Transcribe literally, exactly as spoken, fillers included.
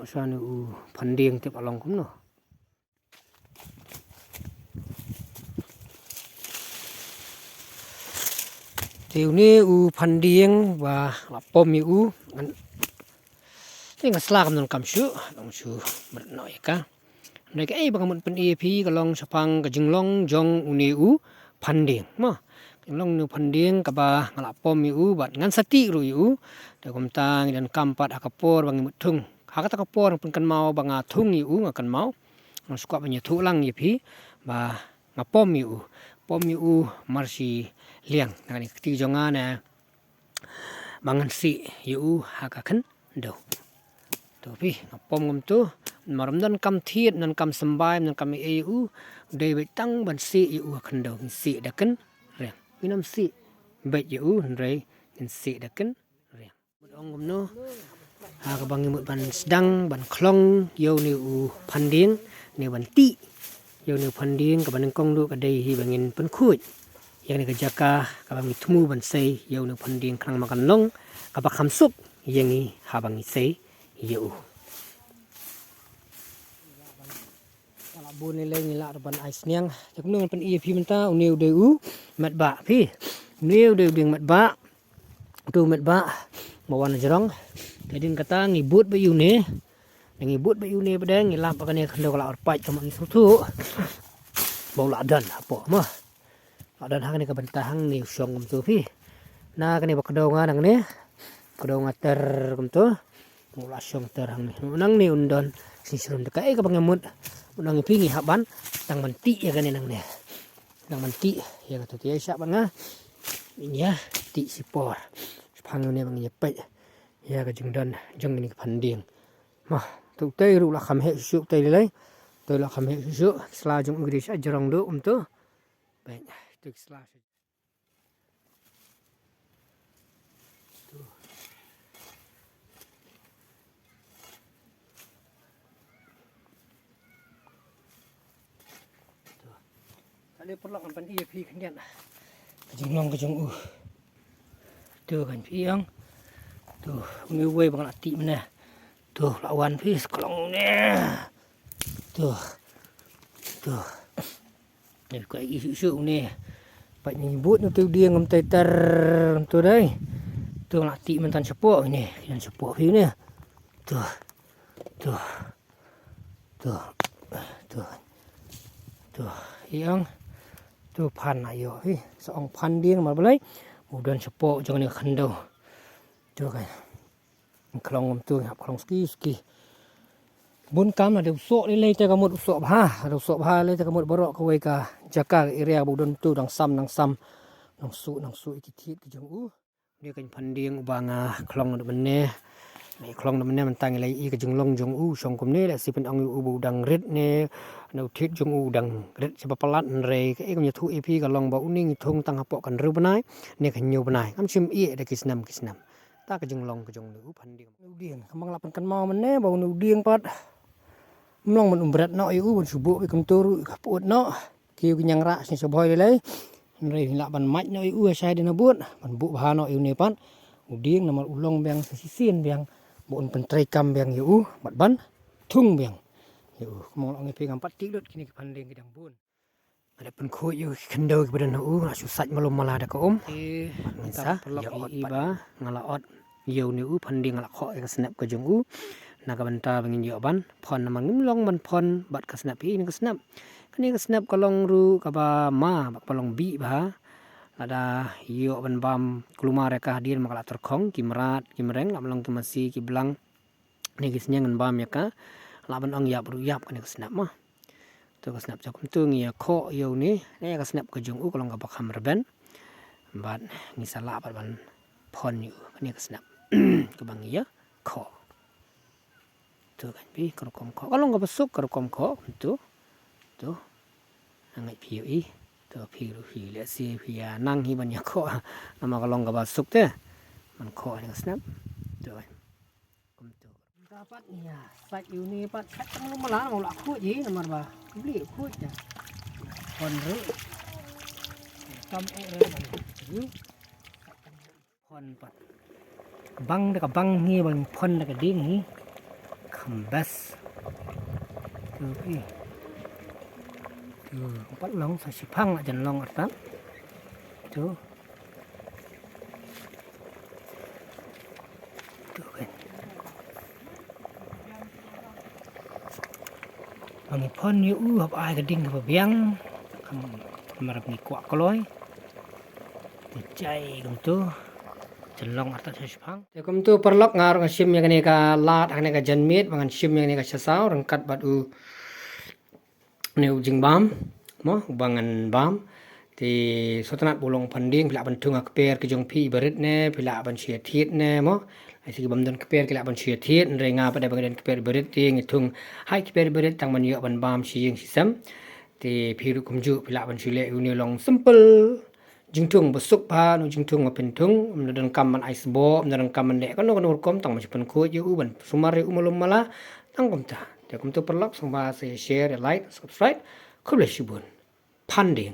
Sha une u phandieng tip along kumno. Te une u phandieng ba la pom ïa u ngan. Te nga sla kam don kam shu, long shu bret noh ïa ka. Hynrei kaei ba nga mut pyni ïa phi ka long shaphang ka jinglong jong une u phandieng. Mo. Ka jinglong une u phandieng kaba nga la pom ïa u bad ngan sa tih ruh ïa u. Te kumta ngi donkam pat ha ka por ba ngi mut thung. Ha kata ka por pynkynmaw ba nga thung ïa u nga kynmaw. Nga sngewkwah ban ïathuh lang ïa phi ba nga pom ïa u. Pom ïa u marshi liang. Na kane ka kti jong nga ne ba ngan sih ïa u ha ka khyndew. To phi nga pom kumto. Mar ym don kam thied, ym don kam symbai, ym don kam ei ei ïa u. Dei beit tang ban sih ïa u ha khyndew, ngin sih da kynriang. Ngin ym sih beit ïa u hynrei ngin sih da kynriang. Mut ong kumno. Ha kaba ngi mut ban sdang ban khlong ïa une u phandieng ne ban tih ïa une u phandieng kaba nyngkong ruh ka dei hi ba ngin pynkhuid ïa kane ka jaka kaba ngi thmu ban sei ïa une u phandieng khnang ba kan long kaba kham suk ïa ngi haba ngi sei ïa u. Ka la bun lei lei ngi lah ban ai sniang. Te kumno ngan pyni ïa phi mynta une u dei u metbah phi. Une u dei u dieng metbah. Uto u metbah ba wan na jrong. Te hadien kata ngi bud beit ïa une. Ngi bud beit ïa une ba dang ngi lap ba kane ka khyndew ka la orpait ka ma ngi sngewthuh ba u la don hapoh mo. La don ha kane ka bynta hangne u shong kumto phi. Na kane ba kdew nga nangne. Kdew nga ter kumto. U la shong ter hangne. Nangne un don shisrum te kaei kaba nga mut. Nangne phi ngi hap ban tang ban tih ïa kane nangne. Tang ban tih ïa kato te ïa shah ba nga. Ïa tih shipor. Shaphang une ba ngi ïa peit ïa ka jingdon jong kane ka phandieng. Mo, to utei ruh la kham heh shuh shuh utei lei lei. To la kham heh shuh shuh. Sla jong u ki dei sha jrong duh kumto. Beit, to ki sla. To. To. Ka dei paralok ngan pyni ïa phi khyndiat. Ka jinglong ka jong u. To kan phi ïa. To, une uwei ba nga la tih mynne. To, la wan phi sklong ne. To. To. Ni ko i shu shu ne. Pat ni but ni tu dia ngam tai tar tu dai. Tu la ti man tan shapoh ni. Tan shapoh phi ni. Tu. Tu. Tu. Tu. Tu. Iang. Tu phan na ïoh phi. Sa ong phan dieng mar balai. Udan shapoh jong ni khyndew. Tu kan. Khlong ngam tu hap khlong ski ski. Bun kam la dei u soh lei lei te ka mut u soh bha, la dei u soh bha lei te ka mut baroh kawei ka jaka ka area ba u don tu dang sam dang sam. Nang su nang su i ki thied ki jong u. Dei ka phan dieng uba nga khlong da mynne. Nga khlong da mynne mynta ngi la i ka jinglong jong u shong kumne la si pyn ong u ba u dang rit ne. Na u thied jong u dang rit sha ba palat hynrei ka i kam ïathuh i phi ka long ba u ne ngi thung tang hapoh ka hynriew bnai ne ka hynñiew bnai. Kam shym i da ki snem ki snem. Ta ka jinglong ka jong u phan dieng. U dieng, ka mang la pynkynmaw mynne ba u dieng pat. Mlong man um bret noh ïa u ban shu buh ïa kumtu ruh ka put noh. Ki u ki ñiangrah shisha bhoi lei lei. Hynrei la ban mait noh ïa u shai dien ha bud ban buh bha noh ïa u ne pat. U dieng namar u long biang sa shisien biang ba un pyntreikam biang ïa u bad ban thung biang ïa u. Ka mang la ong ïa phi ngam pat tih lut kine ki phan dieng ki dang bun. Nga dep pynkhuid ïa u khyndew kiba don ha u, nga la shu sait malu mala da ka um. Te ngin sa ïa ot pat. Ba nga la ot ïa une u phan dieng nga la khoh ïa ka snep ka jong u. Na ka bynta ba ngin ïoh ban phon namar ngim long ban phon bad ka snep hi ne ka snep. Kane ka snep ka long ruh kaba ma bad kaba long bih bha. Lada ïoh ban bam kulmar ïa ka hadien ma ka la tyrkhong ki mrad ki mreng la long ki masi ki blang. Ne ki sniang ngan bam ïa ka. Lah ban ong ïap ruh ïap kane ka snap ma. To ka snap jong kumtu ngi ïa khoh ïa u ne. Ne ka snap ka jong u ka long kaba kham rben. Bad ngi sa lah bad ban phon ïa u kane ka snap. Kaba ngi ïa khoh. To kan phi ka rukom khoh. Ka long kaba suk ka rukom khoh kumtu. To. Ngai phi ïa i. To phi ruh phi leh si phi ïa nang hi ban ïa khoh. Namar ka long kaba suk te. Ban khoh ne ka snap. To kan. Kumtu. Ka pat ïa, sait ïa u ne pat, sait tang lu mala, u la khuid ïa, namar ba, bli khuid ïa. Phon ruh. Kam eh ruh. Phon pat. Bang da ka bang hi, bang phon da ka ding hi. Ka Bas. Tu phi. Tu, pat long sa shiphang la jan long artat. Tu. Tu kan. Ba ngi pon ïa u hap ai ka ding kaba biang. Kam, marap ngi kwah kloi. Te jai kumtu. Jan long artat sa shiphang. Te kumtu paralok nga ruh nga shim ïa kane ka lad, ha kane ka janmiet, ba ngan shim ïa kane ka shasaw, ryngkat bad u, ne u jingbam, mo, ba ngan bam. Te sngewtynnat ba u long phan dieng, phi lah ban thung ha kper ki jong phi iba rit ne, phi lah ban shu ïa thied ne, mo. Ai sa ki bym don kper ki lah ban shu ïa thied, hynrei nga pat de ba nga don kper iba rit te ngi thung ha ki kper iba rit tang ban ïoh ban bam shi ïing shi sem. Te phi ruh kumjuh phi lah ban shu leh, une u long simple jingthung ba suk bha, une u jingthung ba phin thung, ym da donkam ban ai sboh, ym da donkam ban leh kano kano rukom, tang ban shu pynkhuid ïa u, ban sumar ïa u malu mala, tang kumta. Te kumtu paralok, sngewbha sa ïa share, ïa like, subscribe. Khublei shibun. Phan dieng.